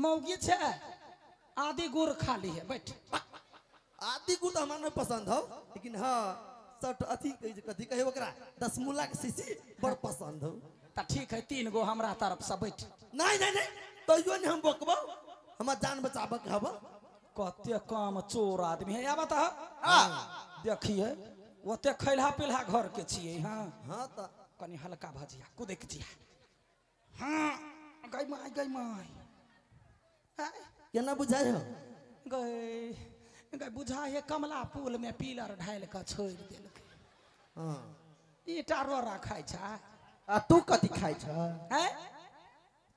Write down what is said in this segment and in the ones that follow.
मौगी छे आदि गुड़ खाली है बैठ। आदि गुड़ तो हमरा नहीं पसंद हो, लेकिन हाँ सब अथी कथी कहे ओकरा दसमूला के शीशी बड़ पसंद हो। त ठीक है 3 गो हमरा तरफ से बैठ। नहीं नहीं नहीं तैयो नहीं हम बकबो, हमरा जान बचाबक हब। कते काम चोर आदमी है या बता। देखिए ओते खैलहा पिलहा घर के छियै। हाँ हाँ त कनी हल्का भजिया कुदक जिया। हाँ गई माय गई माय केना बुझाय हो गई गई बुझाय है कमला पुल में पीलर ढाल के छोड़ देलकै। हाँ ईटा रोड़ा खाइ छै आ तू कथी खाइ छ? हैं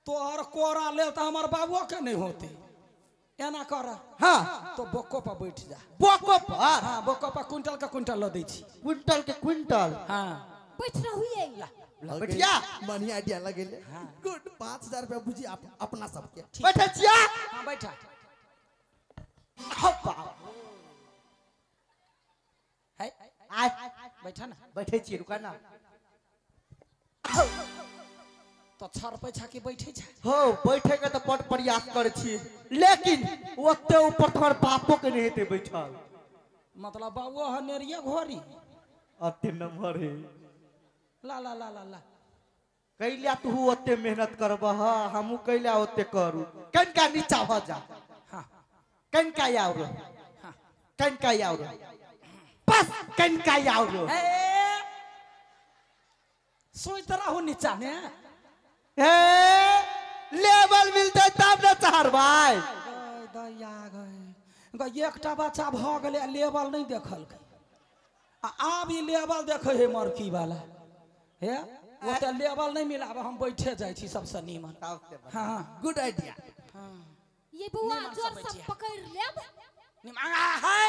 तोहर कोरा ले त हमर बाबुओ के नहीं होते। एना कर हाँ तो बोको पर बैठ जा। बोको पर? हाँ बोको पर क्विंटल के क्विंटल ल दै छी। क्विंटल के क्विंटल? हाँ बैठ रहू ये बैठिया बढ़िया आइडिया लगेले। गुड 5000 रुपया बुझी अपना सबके बैठे छिया। हाँ बैठा। है आय बैठा ना। बैठे छी रुका ना। तो छरपै छा कि बैठे छा? हो बैठे के तो बड़ प्रयास करे छी, लेकिन ओते ऊपर तोहर बापो के नहीं हेते बैठल। मतलब बाबू हनेरिया घोरी अते नंबर है। ला ला ला ला ला कैला तू ओते मेहनत करबह, हमहू कैला ओते करू। कनका नीचा भ जा। हां कनका आउर। हां कनका आउर बस कनका आउर। ए सोइत रहू नीचा ने। ए लेवल मिलते तब न चढ़बै। गई दया गई गई एकटा बच्चा भ गेलै लेवल नहीं देखलकै आ आब ई लेवल देखै है मरकी वाला। हे ओते लेवल नहीं मिलाब, हम बैठे जाइ छी सबसे नीमन। हां गुड आइडिया। हां ये बुआ जोर से पकड़ लेब। निमन है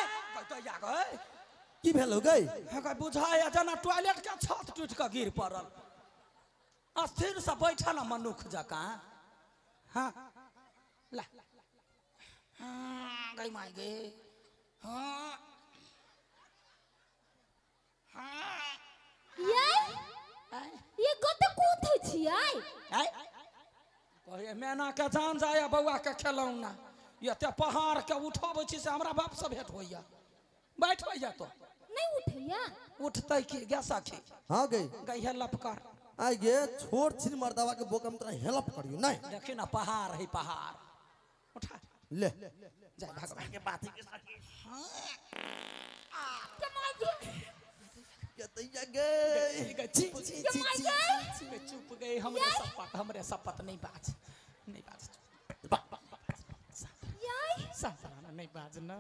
दया गई की भेलो गई? हां गई बुझाय जना टॉयलेट के छत टूट के गिर पड़ल। अस्थिर से बैठा ना मनुख जकाँ। हाँ ला हाँ गई माई गे। हाँ हाँ ये गत कूद होइ छियै? कहिए मैना के जान जाय बौआ के खेलौना एते पहाड़ के उठाबै छी से हमरा बाप से भेंट होइया। बैठ होइया तो नहीं उठैया? उठतै की गे सखी? हाँ गई गई है लपकर। आई गे छोड़ छिन मर्दावा के बोकम तोरा हेल्प करियो नहीं। देखी ना पहाड़ है पहाड़ उठा ले जय भगवान के बात के सखी। हां कमाल जी के तैया गए छी छी छी चुप गए। हमरे सपत हमरे सपत नहीं बाज नहीं बाज याई सासराना नहीं बाज ना।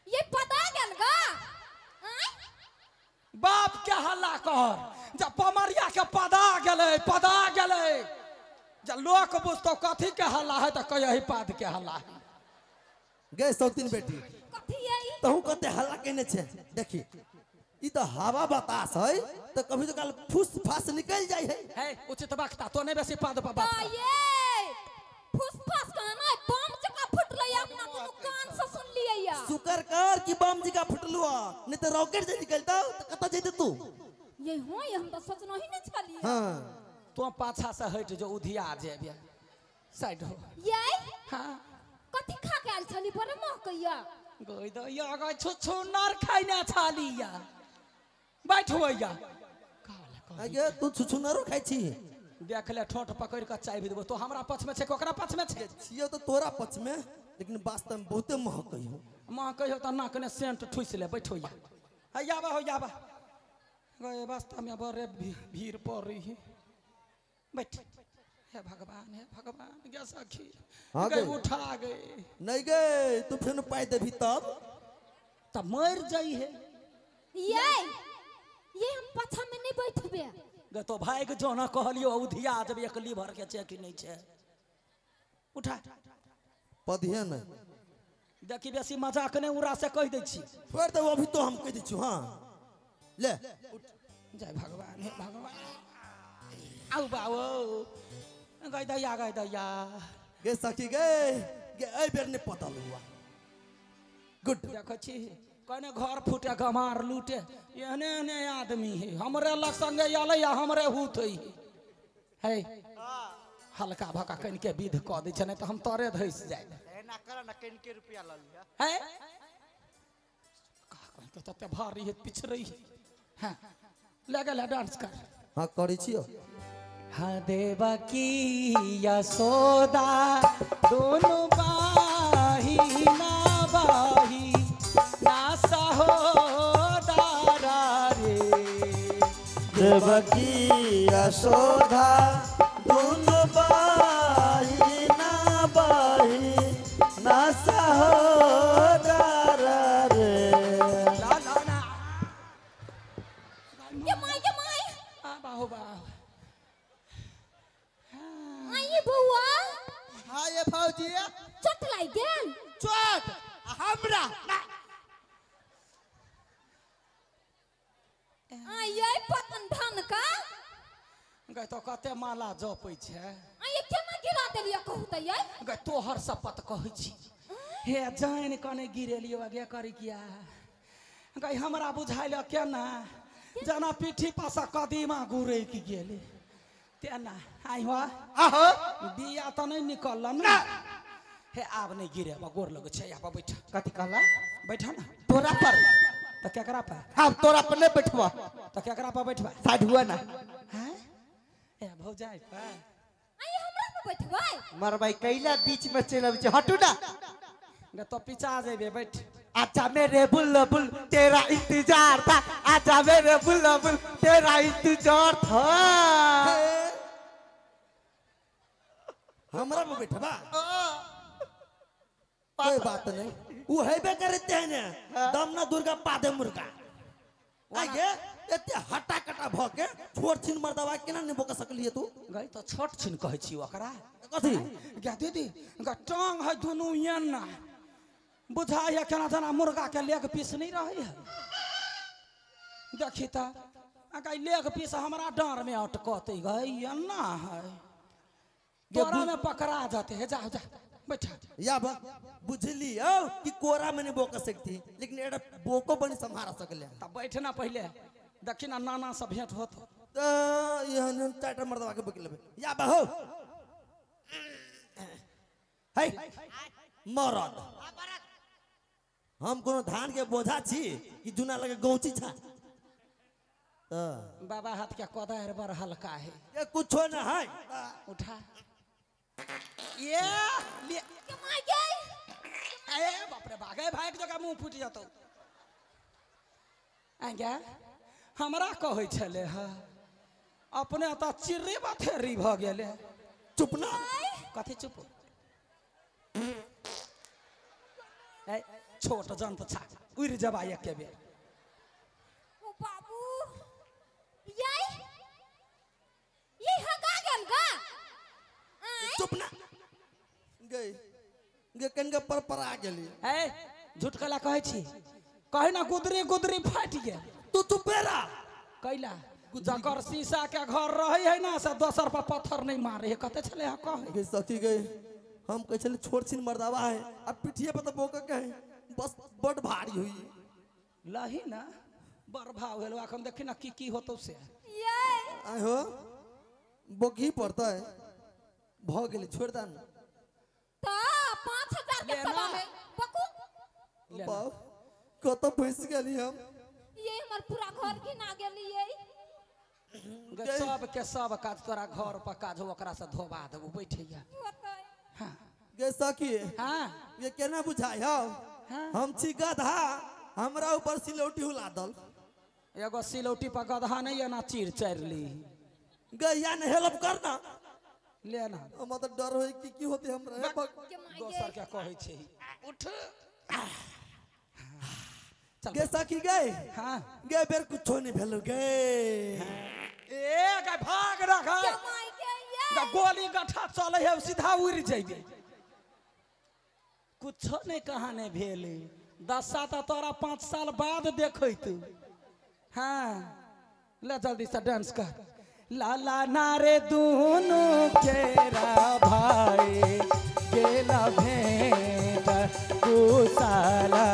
ये पता गेल गा बाप के हल्ला कर जब पमरिया के पदा गेलै पदा गेलै जब लोक बुझतो कथी के हल्ला है तो कही पाद के हल्ला है। गए सौतीन बेटी कथी है तहु कते हल्ला केने छे? देखी ई तो हवा बतास है तो कभी तो काल फुस फास निकल जाय है। है उचित वक्ता तो नहीं बेसी पाद पर बात। ये फुस फास कहना बम जका फुटलै अपना कोनो कान से सुन लियै या। शुक्र कर कि बम जका फुटलुआ नहीं तो रॉकेट से निकलता तो कत जैते तू। ये हो हम तो सोचनो ही नहीं छलियै। हां तो पाछा से हट जो उधिया जेबे साइड हो। ये हां कथी खा के आयल छली बड़े महकैया? गई दया गई छु नर खाइना छालिया बैठ होइया। आगे तू छुछुनरो खाइ छी? देख ले ठोठ पकड़ के चाय भी देबो तो हमरा पक्ष में छै ओकरा पक्ष में छै? छियो तो तोरा पक्ष में, लेकिन वास्तव में बहुते महकै हो। महकै हो त नाक ने सेंट ठुस ले बैठ होइया। हैया बा होइया बा गए वास्तव में बड़े भीड़ पड़ रही है। बैठ हे भगवान हे भगवान गे सखी गए उठा गए नहीं गए तू फेन पाई देबी तब तब मर जाई है। ये हम पाछा में नहीं बैठबे। गे तो भाई के जोना कहलियो उधिया जब एक लीवर के छै कि नहीं छै उठा पधिया नहीं। देखी बेसी मजाक नहीं उड़ा से कह दै छी। छोड़ दे अभी तो हम कह दै छी। हां ले उठ। जय भगवान हे भगवान आउ बाओ गई दैया गई दैया गे सखी गे गे एई बेर ने पता लुआ। गुड देखै छी कने घर फूटे गमार लूटे एहने एहने आदमी है। हमरे लग संगे आलै आ हमरे हूत है। है हल्का भका कनिके विध कऽ दै छै, नहि तऽ हम तोरे धसि जाय। एना कर ना, कनिके रुपया ल लिया। है का कहि तते भारी है, पिछड़ै है। हां लगल है डांस कर। हां करै छियो। हाँ देवकी यशोदा दोनों बाही ना बाही ना सहोदरा रे। देवकी यशोदा दोनों बाही ना बाही ना सहोदरा रे। ला ला ना ये माई, ये माई। आ बाहो बाहो। आई बउआ। हाँ ये भौजी। चोट लागि गेल? चोट हमरा ना। आई पतन धन का गै तो कते माला जपै छै। आई केना गिरा देलियै कहू त यै? गै तोहर शपथ कहै छी, हे जानि कने गिरेलियो गे करी किया। गै हमरा बुझाइल केना जेना पीठी पासा कदीमा गुरैक गेलै तेना। आई हो आहो बिया तऽ नहि निकलल ने। हे आब नहि गिरेब, गोर लगै छै। आब बैठ। कथी कहला? बैठ ना। तोरा पर तऽ केकरा पर? हम तोरा पर नहि बैठबा। तऽ केकरा पर बैठबा? साइड हुआ ना। हैं ए भौजाइ पर। आई हमरा पर बैठबै? मरबै कैला बीच में चलि अबै छै, हटू ना। गे तो पीछा जेबे, बैठ। आजा मेरे बुलबुल तेरा इंतजार था, आजा मेरे बुलबुल तेरा इंतजार था। हमरा पर बैठबा? कोई बात नहीं, वो हेबे करते हैं ने। दम ना दुर्गा पादे मुर्गा। आगे एते हटा कटा भ के छोट छिन मर्दवा केना ने बोक सकलिए तू? गई तो छोट छिन कहै छी ओकरा। कथी? गे दीदी गे टांग है दुनू एना बुझाइ है केना जेना मुर्गा के लेग पीस नहीं रहे है। देखी त गई लेग पीस हमरा डांर में अटकतै गई एना है, तोरा में पकड़ा जाते है। जा जा बैठ। या बुझली हो कि कोरा में नहीं बोक सकती, लेकिन एटा बोको बनी संभारा सकले। तब बैठना पहले, देखी ना नाना सब भेंट होत त एहन चाटा मर्दवा के बोक लेबे। या बहो है मरद, हम कोनो धान के बोझा छी कि जुना लगे गौची छा? त बाबा हाथ के कोदार बड़ हल्का है। ये कुछो ना है। उठा ये ले। के माय गे। ए बाप रे भागे भाग जगह मुंह फूटि जतौ। आंगे हमरा कहै छले ह अपने त चिर्री बथेरी भ गेले। चुप ना। कथी चुप? ए छोट जंत छा उड़ि जबा एके बेर। ओ बाबू यै ये हगा गेल गा। चुप ना। गई गे कनके पर पर आ गेली। ए झूठ कला कहै छी? कहे ना गुदरी गुदरी फाटि गेल। तू चुपे रह। कैला जकर शीशा के घर रहे है ना से दोसर पर पत्थर नहीं मारे है। कते छले है कहे? गे सखी गई हम कहै छले छोट छिन मर्दावा है, अब पिठिए पर त बोक के है, बस बड़ भारी हुई। लही ना बड़ भाव भेल। अखन देखी ना की की होतौ से। यै आइ हो बोकी पड़तै भ गेलै, छोड़ दा न। त 5000 के सभा में बकू। बाप कत फंस गेली हम। ये हमर पूरा घर घिना गेलियै। सब के सब काज तोरा घर पर काज हो, ओकरा से धोबा देबू बैठैया। हां गे सखी। हां ये केना बुझाइ हौ? हम छी गधा, हमरा ऊपर सिलौटी हुला दल। एगो सिलौटी पर गधा नहीं एना चीर चारि ली। गैया ने हेल्प कर ना। ले ना। हमरा त डर होई कि की होते हमरा। दोसर के कहै छै उठ चल। गे सखी गए। हां गे बेर कुछो नहीं भेल गे। ए गे भाग रख। गोली गठा चले है सीधा उड़ जाइबे। कुछो नहीं कहाँ नहीं भेल। दशा तो तोरा 5 साल बाद देखैत। हाँ ले जल्दी से डांस कर। लाला नारे दोनों केरा भाई केला भेंट कुसाला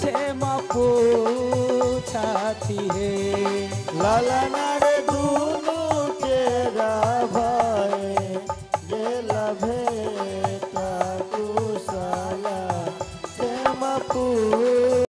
छेम पूछाती है। लाला नारे